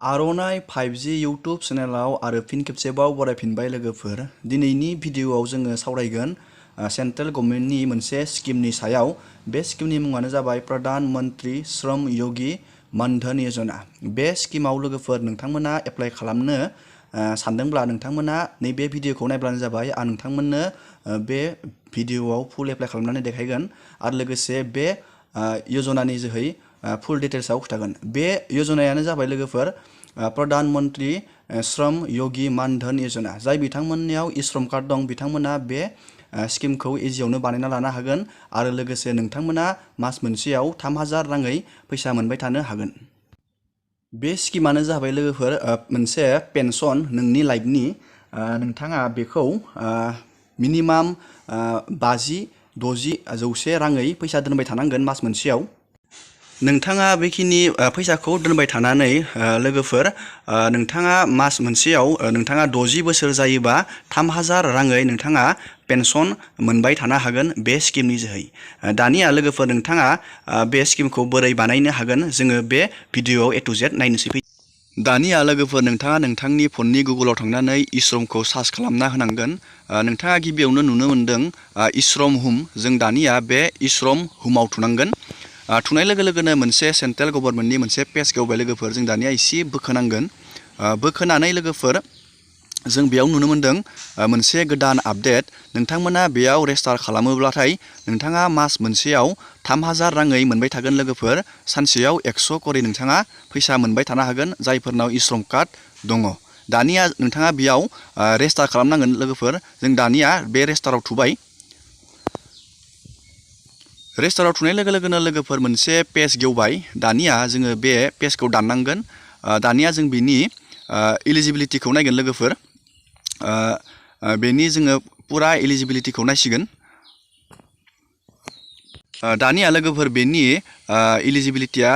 आर'नाइ 5G YouTube चेनेलाव आरो फिन खेबसेबाव बरायफिनबाय लोगोफोर। दिनैनि भिडिअआव जोङो सावरायगोन सेन्ट्रेल गभर्नमेन्टनि मोनसे स्किमनि सायाव। बे स्किमनि मुङानो जाबाय प्रधान मन्त्रि श्रम योगी मान-धन योजना। बे स्किमाव लोगोफोर नोंथांमोना एप्लाइ खालामनो सानदोंब्ला नोंथांमोना नैबे भिडिअखौ नायब्लानो जाबाय। आं नोंथांमोननो बे भिडिअआव फुल एप्लाइ खालामनानै देखायगोन आरो लोगोसे बे यजनानि जोहै फुल डिटेल्सआव खिथागोन। बे यजनायानो जाबाय लोगोफोर प्रधान मन्त्रि श्रम योगी मान-धन योजना। जाय बिथांमोननियाव ई-श्रम कार्ड दं बिथांमोना बे स्किमखौ इजियावनो बानायना लानो हागोन आरो लोगोसे नोंथांमोना मास मोनसेयाव 3000 राङै फैसा मोनबाय थानो हागोन। बे स्किमानो जाबाय लोगोफोर मोनसे पेन्सन नोंनि लाइफनि। नोंथाङा बेखौ मिनिमाम 50, 60, 100 राङै फैसा दोनबाय थानांगोन मास मोनसेयाव। नोंथाङा बेखिनि फैसाखौ दोनबाय थानानै लोगोफोर नोंथाङा मास मोनसेयाव नोंथाङा 60 बोसोर जायोबा 3000 राङै नोंथाङा पेन्सन मोनबाय थानो हागोन बे स्किमनि जोहै। दानिया लोगोफोर नोंथाङा बे स्किमखौ बोरै बानायनो हागोन जोङो बे भिडिअआव A to Z नायनोसै। दानिया लोगोफोर नोंथाङा नोंथांनि फननि गुगोलाव थांनानै ई-श्रमखौ सार्च खालामना होनांगोन। नोंथाङा गिबियावनो नुनो मोन्दों ई-श्रम हुम। जों दानिया बे ई-श्रम हुमाव थुनांगोन। थुनाय लोगो लोगोनो मोनसे सेन्ट्रेल गभर्नमेन्टनि मोनसे पेज गेवबाय लोगोफोर। जों दानिया एसे बोखोनांगोन। बोखोनानै लोगोफोर जों बेयाव नुनो मोन्दों मोनसे गोदान आपडेट। नोंथांमोना बेयाव रेजिस्टार खालामोब्लाथाय नोंथाङा मास मोनसेयाव 3000 राङै मोनबाय थागोन लोगोफोर। सानसेयाव 100 करि नोंथाङा फैसा मोनबाय थानो हागोन जायफोरनाव ई-श्रम कार्ड दङ। दानिया नोंथाङा बेयाव रेजिस्टार खालामनांगोन लोगोफोर। जों दानिया बे रेजिस्टाराव थुबाय। रेजिस्टाराव थुनाय लोगो लोगोनो लोगोफोर मोनसे पेज गेवबाय। दानिया जोङो बे पेजखौ दाननांगोन। दानिया जों बिनि इलिजिबिलिटिखौ नायगोन लोगोफोर। बेनि जोङो पुरा इलिजिबिलिटिखौ नायसिगोन। दानिया लोगोफोर बेनि इलिजिबिलिटिया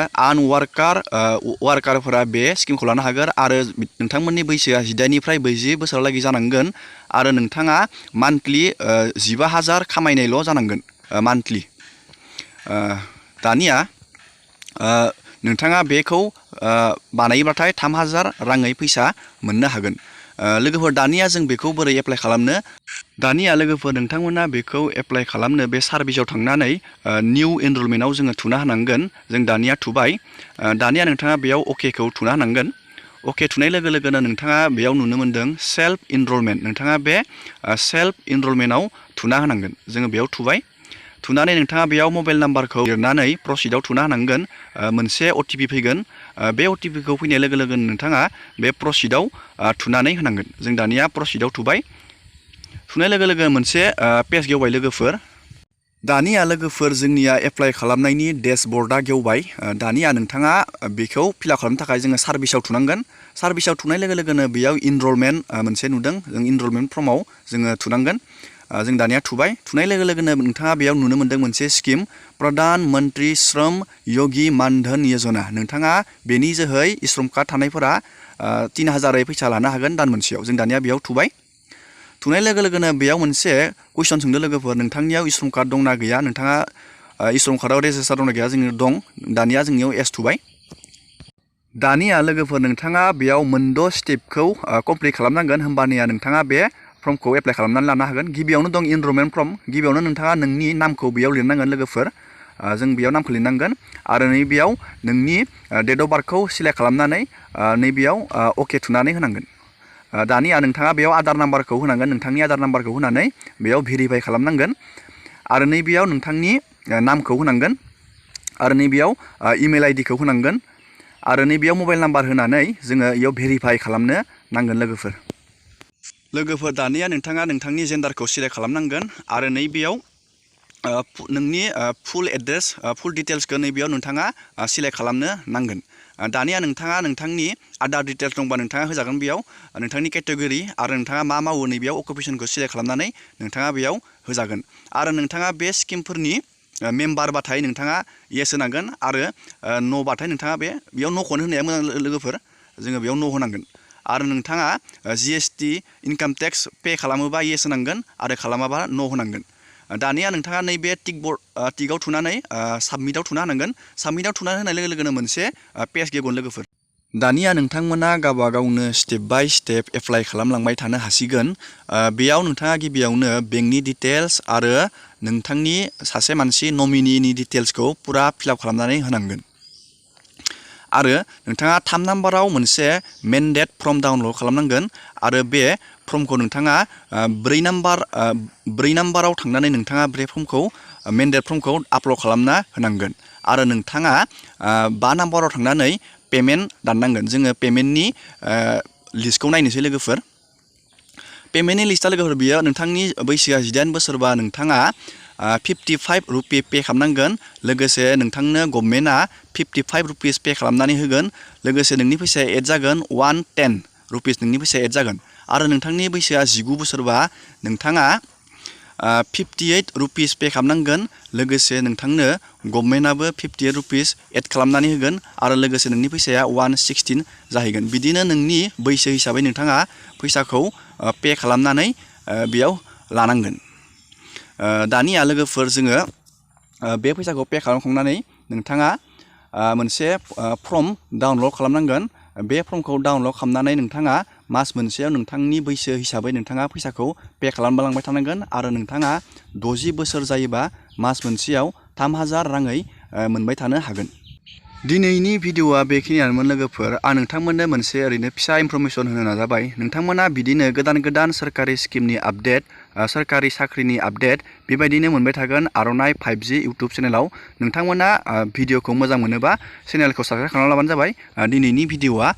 वार्कारफोरा बे स्किमखौ लानो हागोन आरो नोंथांमोननि बैसोआ 18 निफ्राय 40 बोसोरालागै जानांगोन आरो नोंथाङा मान्थलि 15000 खामायनायल' जानांगोन मान्थलि। दानिया नोंथाङा बेखौ बानायोब्लाथाय 3000 राङै फैसा मोननो हागोन। लोगोफोर दानिया जों बेखौ बोरै एप्लाइ खालामनो? दानिया लोगोफोर नोंथांमोना बेखौ एप्लाइ खालामनो बे सार्भिसाव थांनानै निउ एनरलमेन्टआव जोङो थुना होनांगोन। जों दानिया थुबाय। दानिया नोंथाङा बेयाव अकेखौ थुना होनांगोन। अके थुनाय लोगो लोगोनो नोंथाङा बेयाव नुनो मोन्दों सेल्फ इनरलमेन्ट। नोंथाङा बे सेल्फ इनरलमेन्टआव थुना होनांगोन। जोङो बेयाव थुबाय। थुनानै नोंथाङा बेयाव मबाइल नाम्बारखौ लिरनानै प्रसिडआव थुना होनांगोन। मोनसे OTP फैगोन। बे OTPखौ फैनाय लोगो लोगोनो नोंथाङा बे प्रसिडआव थुनानै होनांगोन। जों दानिया प्रसिडआव थुबाय। थुनाय लोगो लोगो मोनसे पेज गेवबाय लोगोफोर। दानिया लोगोफोर जोंनिया एप्लाइ खालामनायनि डेशबर्डआ गेवबाय। दानिया नोंथाङा बेखौ फिलआप खालामनो थाखाय जोङो सार्भिसाव थुनांगोन। सार्भिसाव थुनाय लोगो लोगोनो बेयाव इनरलमेन्ट मोनसे नुदों। जों इनरलमेन्ट फर्माव जोङो थुनांगोन। जों दानिया थुबाय। थुनाय लोगो लोगोनो नोंथाङा बेयाव नुनो मोन्दों मोनसे स्किम प्रधान मन्त्रि श्रम योगी मान-धन योजना। नोंथाङा बेनि जोहै ई-श्रम कार्ड थानायफोरा 3000 फैसा लानो हागोन दान मोनसेयाव। जों दानिया बेयाव थुबाय। थुनाय लोगो लोगोनो बेयाव मोनसे कुइसन सोंदों लोगोफोर नोंथांनियाव ई-श्रम कार्ड दंना गैया? नोंथाङा ई-श्रम कार्डआव रेजिस्टार दंना गैया? जोंनियाव दं। दानिया जोंनियाव एस थुबाय। दानिया लोगोफोर नोंथाङा बेयाव मोनद' स्टेपखौ कमप्लिट खालामनांगोन। होमबानिया नोंथाङा बे फर्मखौ एप्लाइ खालामनानै लानो हागोन। गिबियावनो दं इनरलमेन्ट फर्म। गिबियावनो नोंथाङा नोंनि नामखौ बेयाव लिरनांगोन लोगोफोर। जों बेयाव नामखौ लिरनांगोन आरो नैबेयाव नोंनि डेट अफ बार्थखौ सिलेक्ट खालामनानै नैबेयाव अके थुनानै होनांगोन। दानिया नोंथाङा बेयाव आधार नाम्बारखौ होनांगोन। नोंथांनि आधार नाम्बारखौ होनानै बेयाव भेरिफाइ खालामनांगोन आरो नैबेयाव नोंथांनि नामखौ होनांगोन आरो नैबेयाव इमेल आइडिखौ होनांगोन आरो नैबेयाव मबाइल नाम्बार होनानै जोङो बेयाव भेरिफाइ खालामनो नांगोन लोगोफोर। दानिया नोंथाङा नोंथांनि जेन्डारखौ सिलेक्ट खालामनांगोन आरो नैबेयाव नोंनि फुल एड्रेस फुल डिटेल्सखौ नैबेयाव नोंथाङा सिलेक्ट खालामनो नांगोन। दानिया नोंथाङा नोंथांनि आदार डिटेल्स दंबा नोंथाङा होजागोन बेयाव नोंथांनि केटेगरि आरो नोंथाङा मा मावो नैबेयाव अकुपेसनखौ सिलेक्ट खालामनानै नोंथाङा बेयाव होजागोन आरो नोंथाङा बे स्किमफोरनि मेम्बारबाथाय नोंथाङा येस होनांगोन आरो न'बाथाय नोंथाङा बेयाव न'खौनो होनाया मोजां लोगोफोर। जोङो बेयाव न' होनांगोन आरो नोंथाङा GST इनकाम टेक्स पे खालामोबा येस होनांगोन आरो खालामाबा न' होनांगोन। दानिया नोंथाङा नैबे टिकआव थुनानै साबमिटआव थुना होनांगोन। साबमिटआव थुना होनाय लोगो लोगोनो मोनसे पेज गेवगोन लोगोफोर। दानिया नोंथांमोना गावबा गावनो स्टेप बाय स्टेप एप्लाइ खालामलांबाय थानो हासिगोन। बेयाव नोंथाङा गिबियावनो बेंकनि डिटेल्स आरो नोंथांनि सासे मानसि नमिनिनि डिटेल्सखौ पुरा फिलआप खालामनानै होनांगोन। आरो नोंथाङा 3 नाम्बाराव मोनसे मेन्डेट फर्म डाउनलड खालामनांगोन आरो बे फर्मखौ नोंथाङा 4 नाम्बाराव थांनानै नोंथाङा बे फर्मखौ मेन्डेट फर्मखौ आपल'ड खालामना होनांगोन आरो नोंथाङा 5 नाम्बाराव थांनानै पेमेन्ट दाननांगोन। जोङो पेमेन्टनि लिस्टखौ नायनोसै लोगोफोर। पेमेन्टनि लिस्टआ लोगोफोर बियो नोंथांनि बैसोआ 18 बोसोरबा नोंथाङा 55 रुपि पे खालामनांगोन। लोगोसे नोंथांनो गभर्नमेन्टआ 55 रुपिस पे खालामनानै होगोन। लोगोसे नोंनि फैसाया एड जागोन 110 रुपिस नोंनि फैसाया एड जागोन। आरो नोंथांनि बैसोआ 19 बोसोरबा नोंथाङा 58 रुपिस पे खालामनांगोन। लोगोसे नोंथांनो गभर्नमेन्टआबो 58 रुपिस एड खालामनानै होगोन आरो लोगोसे नोंनि फैसाया 116 जाहैगोन। बिदिनो नोंनि बैसो हिसाबै नोंथाङा फैसाखौ पे खालामनानै बेयाव लानांगोन। दानिया लोगोफोर जोङो बे फैसाखौ पे खालामखांनानै नोंथाङा मोनसे फर्म डाउनलड खालामनांगोन। बे फर्मखौ डाउनलड खालामनानै नोंथाङा मास मोनसेयाव नोंथांनि बैसो हिसाबै नोंथाङा फैसाखौ पे खालामलांबाय थानांगोन आरो नोंथाङा 60 बोसोर जायोबा मास मोनसेयाव 3000 राङै मोनबाय थानो हागोन। दिनैनि भिडिअ'आ बेखिनियानोमोन लोगोफोर। आं नोंथांमोननो मोनसे ओरैनो फिसा इनफरमेसन होनो नाजाबाय। नोंथांमोना बिदिनो गोदान सोरखारि स्किमनि आपडेट, सोरखारि साख्रिनि आपडेट बेबायदिनो मोनबाय थागोन आर'नाइ 5G इउटुब चेनेलाव। नोंथांमोना भिडिअ'खौ मोजां मोनोबा चेनेलखौ साबस्क्राइब खालामना लाबानो जाबाय। दिनैनि भिडिअ'आ